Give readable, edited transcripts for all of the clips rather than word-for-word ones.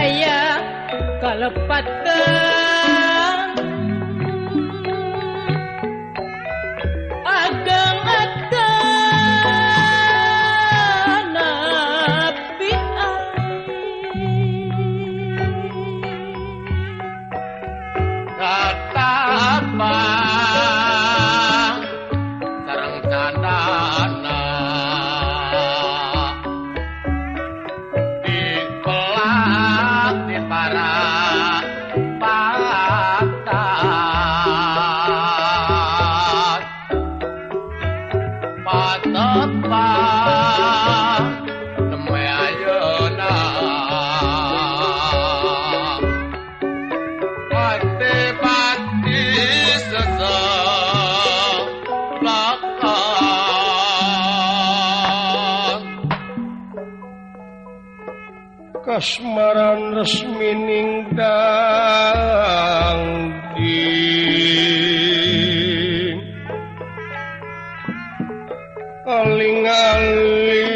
Aya kalepatan ageng atanapi Katapa sareng candana dipelak di para patan patepang neme ayeuna pati-pati seselakan Kasmaran resmining dangding aling-aling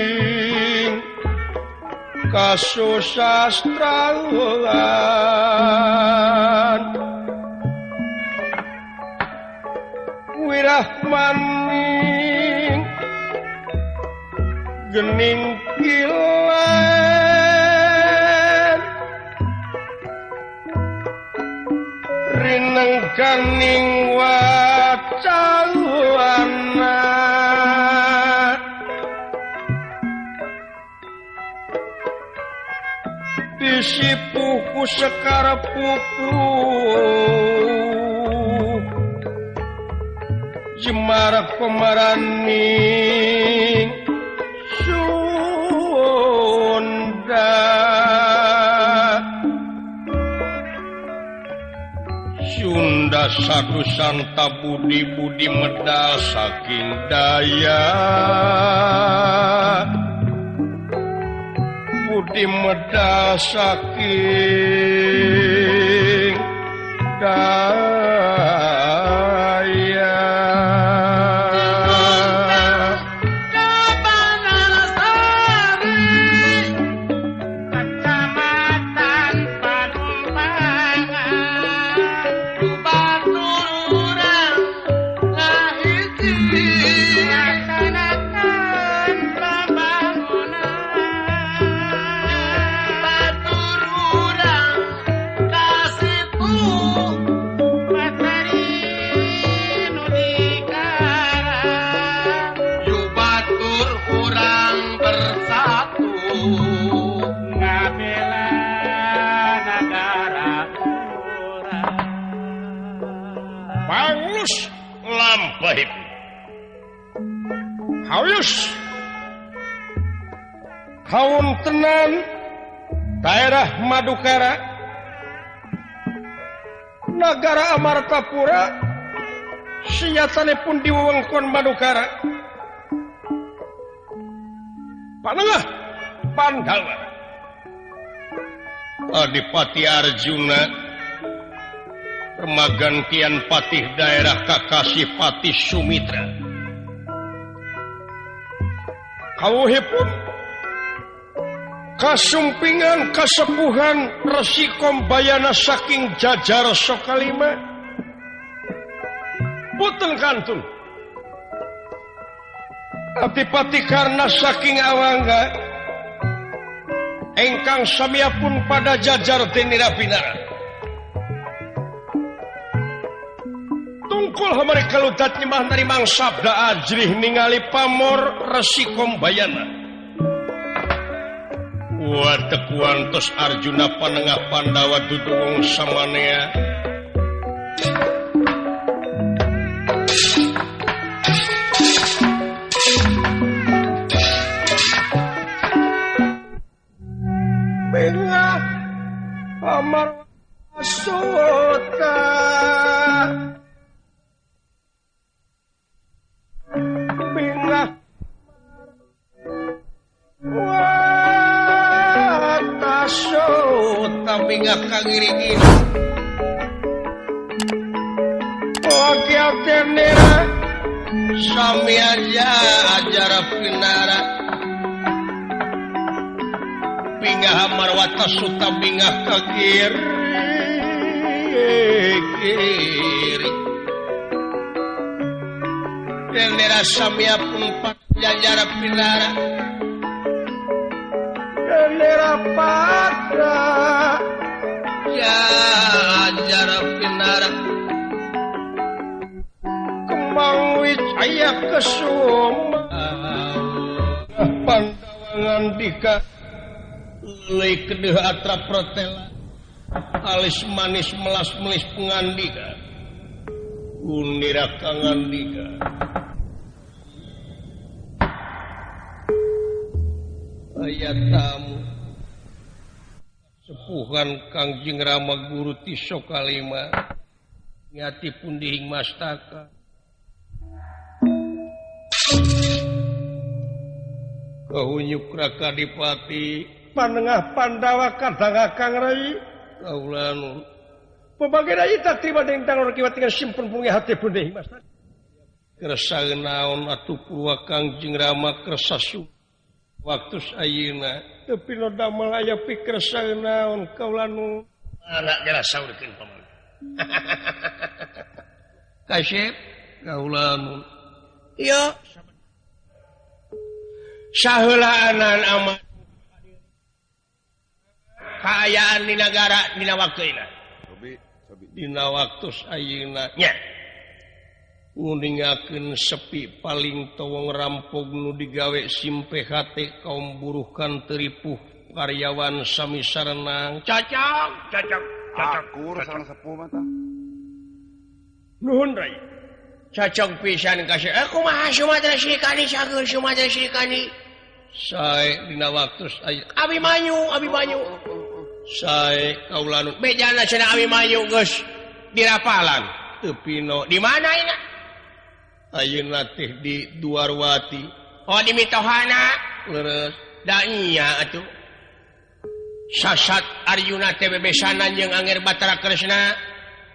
kasusastraan wirahmaning gening kilen rinengganing wacawana disipuh ku sekar pupuh jemar pemaraning Sunda. Sunda satu santa budi-budi medal saking daya budi medal saking daya. Kecamatan Padumpangan Baturan ngahiji laksanakan pembangunan Baturan kasitu materi nu dikarang yu batur urang bersatu ngabela nagara urang. Panglus lampahipun Hayus kawontenan daerah Madukara nagara Amartapura senyatanipun di wewengkon Madukara Panengah Pandawa Adipati Arjuna remagantian patih daerah Kakasih Patih Sumitra kawuhipun kasumpingan kasepuhan Resi Kombayana saking jajar Sokalima puten kantun Adipati Karna saking Awangga ingkang samiyapun pada jajar Denira Binara tungkul hamari kaludat nyembah narimang sabda ajrih ningali pamor Resi Kombayana. Watek wantos Arjuna panengah Pandawa duduwung samanea bengah amar sota bengah watasota bengah kangiringin wakiatenera sami aja acara pinara Bingah Marwata Suta bingah ka kiri kiri. Bendera samia pun jajar pinara. Bendera pada jajar pinara. Kembang Wijaya Kesuma Pandawa ngandika leuy kedeuh atra protela alis manis melas melis pengandika unira kangandika aya tamu sepuhan Kangjeng Rama Guru ti Sokalima ngati pundihing mastaka kahunyuk Raka Dipati panengah Pandawa kadang Kang Rai kaula nun pebage rai tak terima dening tangan kiwa tinggal simpen bunga hati pundihing mastaka kersa naon atuh purwa Kangjeng Rama kersa waktu ayeuna teu pino damel aya pikersa naon kaula nun anak jelas saurkeun paman kasep kaula nun ieu saheulaanan amat kaayaan di nagara dina waktu dina waktu ayeuna nya nguningakeun sepi paling towong rampog nu digawe simpe hate kaum buruh kan teripuh karyawan sami sarenang cacang cacang cacang akur sareng sepuh mah tah nuhun rai cacang pisan kasih kumaha Sumatera Srikandi sageun Sumatera Srikandi sae dina waktu ayeuna Abimanyu Abimanyu sae kaula nu bejana cenah Abimanyu geus dirapalan teu pino di mana ayeuna ayeuna teh di Duarwati oh di Mitohana leres da nya atuh sasat Arjuna teh bebesanan jeung Angger Batara Kresna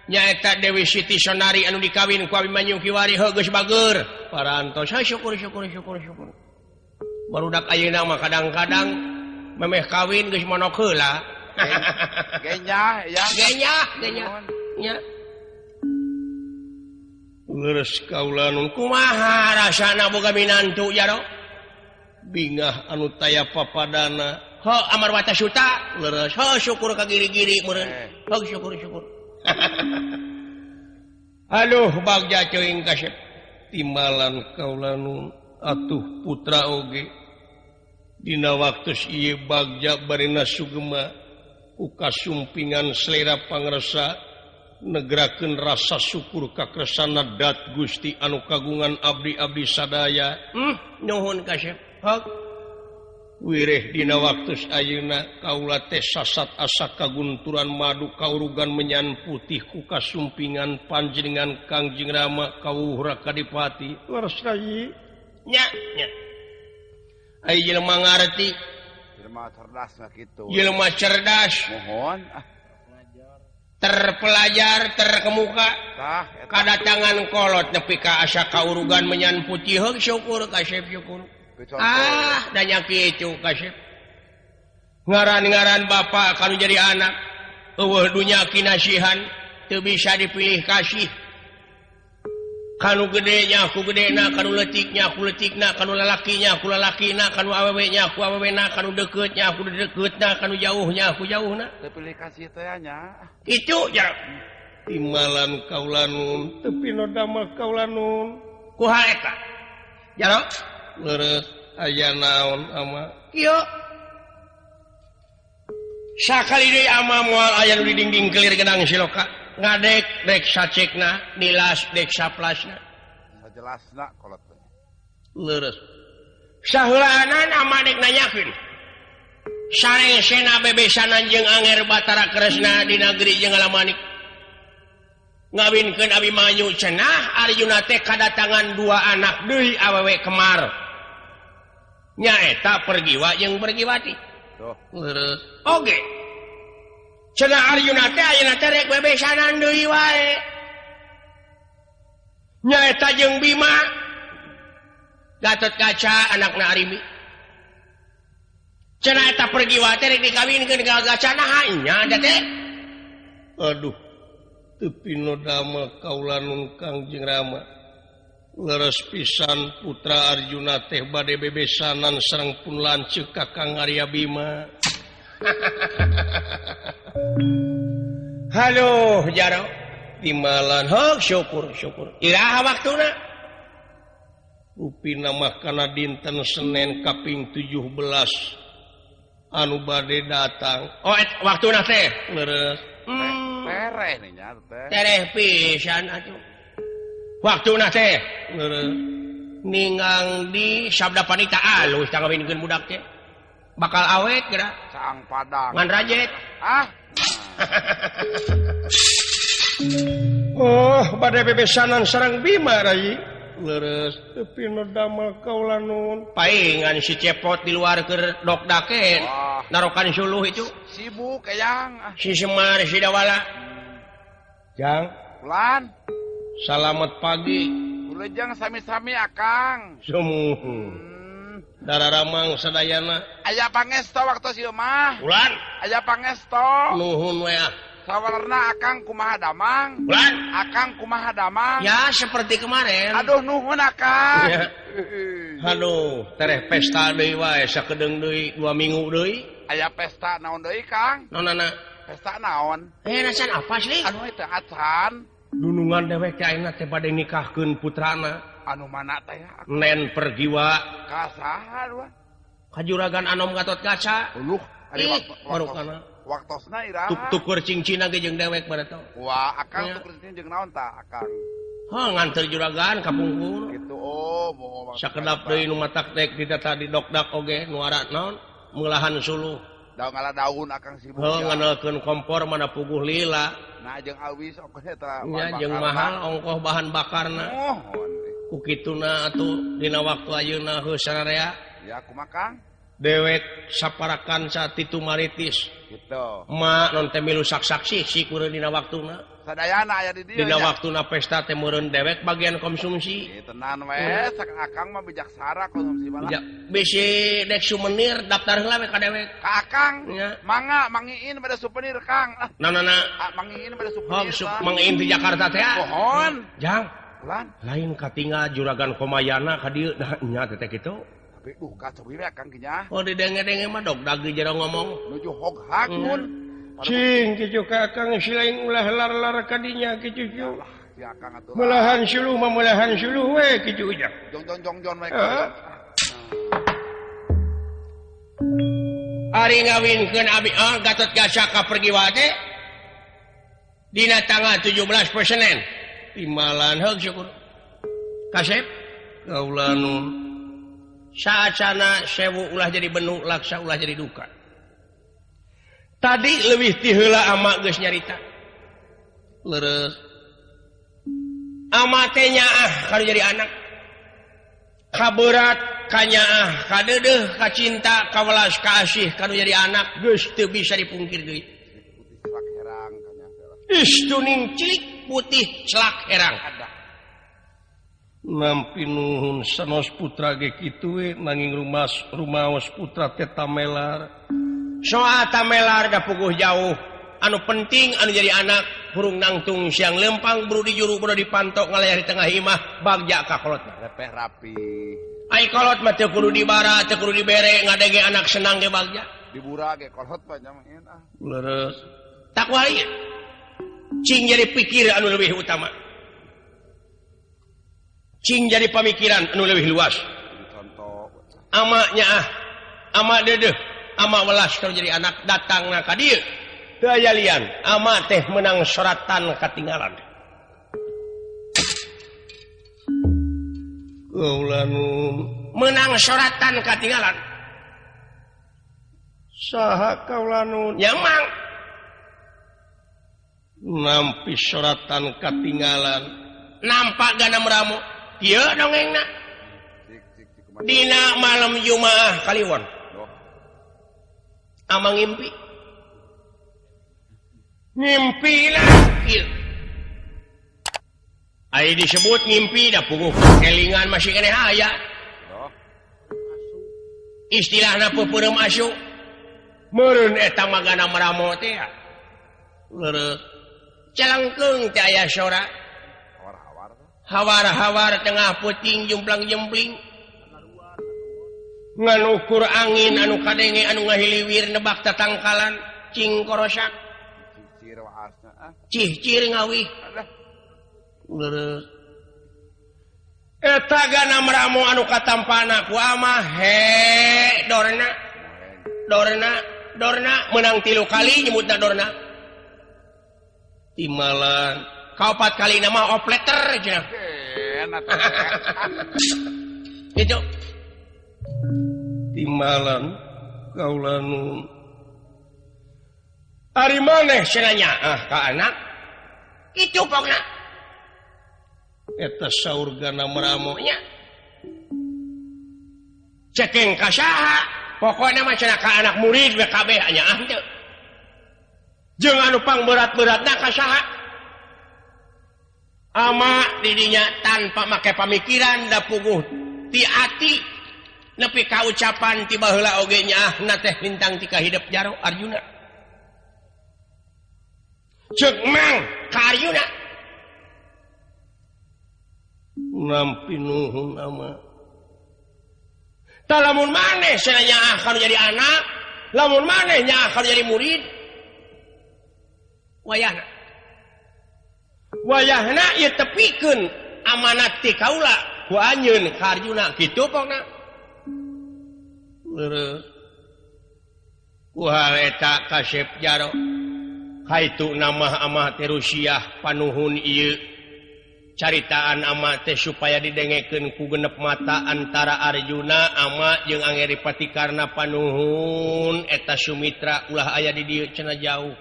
nyaeta Dewi Siti Sonari anu dikawin ku Abimanyu kiwari heuh geus bager parantos syukur syukur syukur syukur barudak ayeuna mah kadang-kadang memeh kawin geus monok heula genyah ya genyah genyah nya leres kaula nun kumaha rasana boga minantu jaro bingah anu taya papadana heuh Amarwata Suta leres heuh syukur ka giri-giri meureun heuh syukur syukur aduh bagja ceuing kasep timalan kaula nun atuh putra oge dina waktu ieu bagja barina sugema ku kasumpingan selera pangresa negrakeun rasa syukur ka kersana dat Gusti anu kagungan abdi-abdi sadaya nuhun kasep hak wireh dina waktu ayeuna kaula teh sasat asa kagunturan madu kaurugan menyan putih ku kasumpingan panjenengan Kangjeng Rama kawuh Raka Dipati leres rai nya nya ai jelema ngarti jelema cerdas mah kitu jelema cerdas mohon ah terpelajar terkemuka kadatangan kolot nepi ka asa kaurugan menyan putih heuh syukur kasep syukur ah da nya kitu kasep ngaran-ngaran bapak kanu jadi anak eueuh dunya kinasihan teu bisa dipilih kasih kanu gedenya ku gedena kanu leutiknya ku leutikna kanu lalakinya ku lalakina kanu awewenya ku awewena kanu dekeutnya ku dekeutna kanu jauhnya ku jauhna teu pilih kasih teh nya kitu jarang timalan kaula nun teu pino damel kaula nun kuha eta jarang leres aya naon ama kieu sakali deui ama moal aya nu di dingding kelir gedang siloka ngadek dek sacekna nilas dek saplasna sajelasna kolot teh leres saheulaanan ama dek nanyakeun sarengsena bebesanan jeung Angger Batara Kresna di negeri jeung Alamanik ngawinkeun Abimanyu cenah Arjuna teh kadatangan dua anak deui awewe kemar nyaeta Pergiwa jeung Pergiwati leres oge cenah Arjuna teh ayeuna teh rek bebesanan deui wae nyaeta jeung Bima Gatot Kaca anakna Arimi Cenah eta pergiwa teh rek dikawinkeun ka Gacana nya teh. Aduh, teu pinodama kaula nun Kangjeng Rama. Leres pisan putra Arjuna teh bade bebesanan sareng pun lanceuk Kakang Arya Bima. Halo jaro timalan hok syukur syukur. Iraha waktuna? Rupina mah kana dinten Senin kaping 17 anu bade datang. Oh, waktuna teh leres. Tereh nih nya teh. Tereh pisan atuh. Waktuna teh leres. Ningang di sabda panita alus tangawinkeun budak teh. Bakal awet geura. Saang padang. Ngan rajet. Ah. Oh, bade bebesanan sareng Bima rai. Leres teu pinodamel kaula nun. Paingan si Cepot di luar keur dokdakeun. Narokan suluh itu. Sibuk eyang. Si Semar si Dawala. Jang, Ulan. Salamet pagi. Ulejang sami-sami akang. Sumuhun. Dararamang sadayana. Aya pangesto waktu ieu mah. Ulan. Aya pangesto. Nuhun we ah. Sawarna akang kumaha damang. Ulan. Akang kumaha damang. Ya seperti kemarin. Aduh nuhun akang. Ya. Aduh, tereh pesta deui wae sakedeung deui 2 minggu deui. Aya pesta naon deui Kang? Naonana? Pesta naon? Rasan apa sih? Anu teh acan. Dunungan dewek teh ayeuna teh bade nikahkeun putrana. Anu mana teh? Nen Pergiwa. Ka saha dua? Ka Juragan Anom Gatotkaca. Uluh, ari waktu waktosna iraha. Tukur cincina ge jeung dewek bareto. Wah, akang tukur cincin jeung naon tah akang? Heuh, nganter juragan ka pungkur. Gitu oh, bohong. Sakedap deui nu matak tek dita tadi dokdak oge nu ara naon? Meulahan suluh. Daun ngala daun akang sibuk. Heuh, ngandelkeun kompor mana puguh lila. Nah, jeung awis ongkoh eta. Nya jeung mahal ongkoh bahan bakarna. Mohon. Ku kituna atuh dina waktu ayeuna heuh sararea. Ya kumaha Kang? Dewek saparakan saat itu maritis. Gitu. Ma non teh milu sak-saksi si kureun dina waktuna. Sadayana aya di dieu. Dina waktuna pesta teh meureun dewek bagian konsumsi. Ieu tenan we, sak akang mah bijaksara konsumsi mah. Bisi dek souvenir daftar heula we ka dewek. Ka akang. Mangga mangiin pada souvenir Kang. Naonana? Mangiin pada souvenir. Hong mangiin di Jakarta teh. Mohon. Jang. Ulan. Lain katinggal Juragan Komayana ka dieu nah nya teh kitu. Tapi duh kacau we akang nya. Oh didenge-denge mah dogdag di jero ngomong. Nuju hog hagun. Cing kitu ka akang silain ulah lar-lar ka dinya kitu. Si akang atuh. Melahan suluh mah melahan suluh we kitu ujang. Jong jong jong jong we. Ari ngawinkeun abi Gatotkaca ka Pergiwa teh dina tanggal 17 poe Senin. Timalan heug syukur. Kasep kaula nun. Saacana sewu ulah jadi benu laksa ulah jadi duka. Tadi leuwih ti heula ama geus nyarita. Leres. Ama teh nyaah kalau jadi anak. Kaberat kanyaah, kadeudeuh, kacinta, kawelas, kaasih kalau jadi anak geus teu bisa dipungkir deui. Istuning cilik putih celak herang. Nampi nuhun sanos putra ge kitu we nanging rumaos putra teh tamelar. Soal tamelar da puguh jauh. Anu penting anu jadi anak hurung nangtung siang lempang buru di juru buru dipantok ngalayah di tengah imah bagja ka kolot repeh rapi. Ai kolot mah teu kudu dibara teu kudu dibere ngadenge anak senang ge bagja. Dibura ge kolot mah nya ah. Leres. Takwali cing jadi pikir anu leuwih utama. Cing jadi pamikiran anu leuwih luas. Ama nyaah, ama dedeh, ama welas kalau jadi anak datang na ka dieu. Teu aya lian, ama teh menang soratan katinggalan. Kaula nu menang soratan katinggalan. Saha kaula nu nyamang nampi soratan katinggalan. Nampak gana meramu. Ieu dongengna. Dina malam Jumaah Kaliwon. Amang ngimpi. Ngimpi lah. Ai disebut ngimpi da puguh kelingan masih keneh aya. Istilahna peupeurem asu. Meureun eta magana maramo teh ya. Leureuh. Calangkeung teh aya sora. Hawar-hawar tengah puting jumplang-jempling. Ngan ukur angin anu kadenge anu ngahiliwir nebak tatangkalan cing korosak. Cihcir ngawih. Leureuh. Eta gana maramo anu katampana ku amah he dorna. Dorna dorna menang 3 kali nyebutna dorna. Timalan kaopat kali nama opleter cenah. Itu timalan kaula nu ari maneh cenah nyaah ka anak kitu pokna. Eta saur gana maramo nya. Cekeng ka saha? Pokokna mah cenah ka anak murid we kabeh nyaah teu. Jeung anu pangberat-beratna ka saha? Ama didinya tanpa make pamikiran da puguh ti ati nepi ka ucapan ti baheula oge nyaahna teh lintang ti kahidep jaro Arjuna. Ceuk mang ka Arjuna. Nampi nuhun ama. Tah lamun maneh cenah nyaah kana jadi anak, lamun maneh nyaah kana jadi murid. Wayahna. Wayahna ieu tepikeun amanat ti kaula ku anjeun ka Arjuna kitu pokna. Leureuh. Ku hal eta kasep jaro. Kaitu namah amah teh Rusiah panuhun ieu. Caritaan ama teh supaya didengekeun ku genep mata antara Arjuna ama jeung Angeripati Karna panuhun eta Sumitra ulah aya di dieu cenah jauh.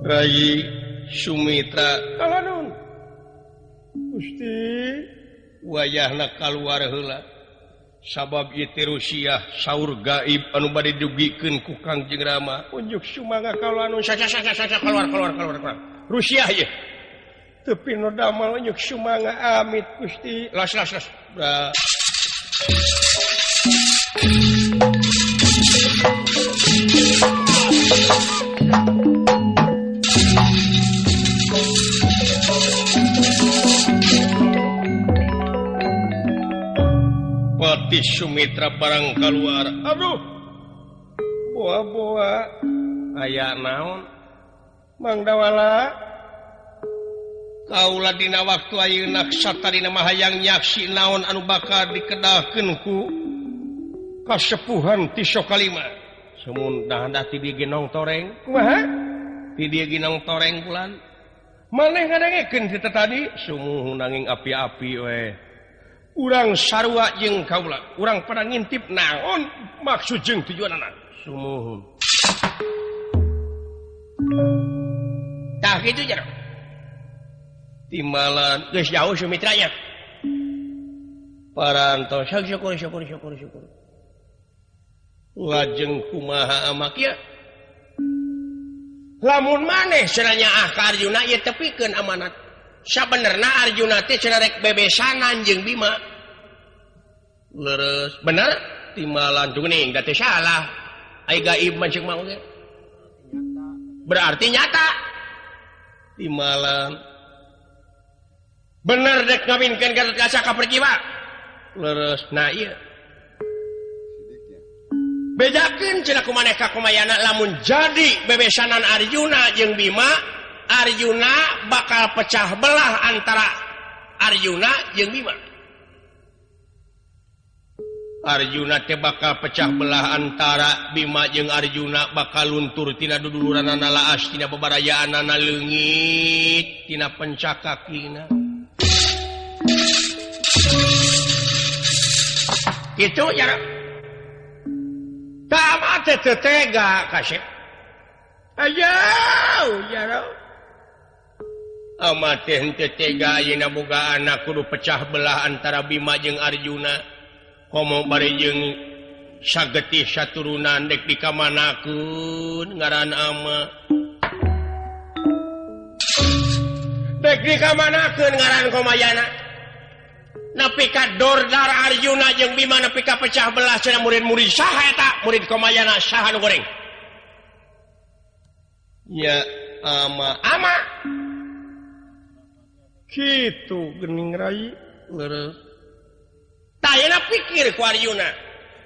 Rayi Sumitra kalanun Gusti wayahna kaluar heula sabab ieu teh Rusiah saur gaib anu bade dugikeun ku Kangjeng Rama unjuk sumangga kalanun sa sa sa sa keluar keluar keluar keluar Rusiah ieu teu pino damel unjuk sumangga amit Gusti los los los Pati Sumitra barang keluar. Aduh. Boa-boa aya naon? Mang Dawala. Kaula dina waktu ayeuna satarina mah hayang nyaksi naon anu bakal dikedahkeun ku kasepuhan ti Sokalima. Sumun dah ti dieu ginong toreng. Kumaha? Ti dieu ginong toreng bulan. Maneh ngadengekeun ti tadi sumuhun nanging api-api we. Urang sarua jeung kaula, urang pada ngintip naon maksud jeung tujuanana. Sumuhun. Tah kitu jero. Timbalan geus jauh Sumitranya. Parantos syukur syukur syukur syukur. Lajeng kumaha amak ieu? Lamun maneh cenah nyaah ka Arjuna ieu tepikeun amanat. Sabenerna Arjuna teh cenah rek bebesanan jeung Bima. Leres, bener? Timbalan geuning da teh salah. Ai gaib mah ceuk mah oge. Berarti nyata. Timbalan. Bener dek ngawinkeun Gatot Kaca ka Perjiwa. Leres, nah ieu. Bejakeun cenah ku maneh ka Kumayana lamun jadi bebesanan Arjuna jeung Bima, Arjuna bakal pecah belah antara Arjuna jeung Bima. Arjuna teh bakal pecah belah antara Bima jeung Arjuna bakal luntur tina duduluranana laas tina babarayaanana leungit tina pencakakina. Kitu nya. Tah teh teu tega kasep. Ayo jaro. Ama teh henteu tega ayeuna boga anak kudu pecah belah antara Bima jeung Arjuna. Komo bari jeung sagetih saturunan dek dikamanakeun ngaran ama. Dek dikamanakeun ngaran Komayana. Nepi ka Dordar Arjuna jeung Bima nepi ka pecah belah cenah murid-murid saha eta murid Komayana saha nu goreng. Ya ama ama kitu geuning rai leureuh. Tah ayeuna pikir ku Arjuna.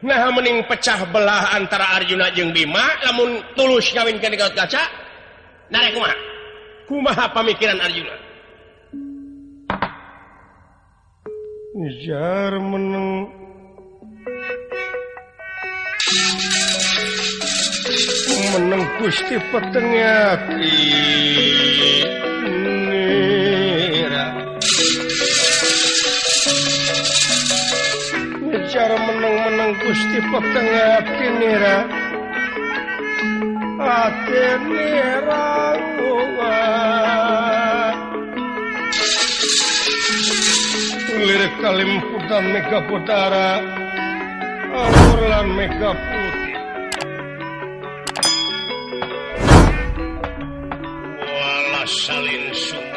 Nah mending pecah belah antara Arjuna jeung Bima lamun tulus ngawinkeun Gatotkaca. Nah kumaha? Kumaha pamikiran Arjuna? Ngejar meneng meneng Gusti petengati nira. Ngejar meneng-meneng Gusti petengati nira. Ati nira lirik kalimputan mega putara awur lan mega putih. Walah salin sumur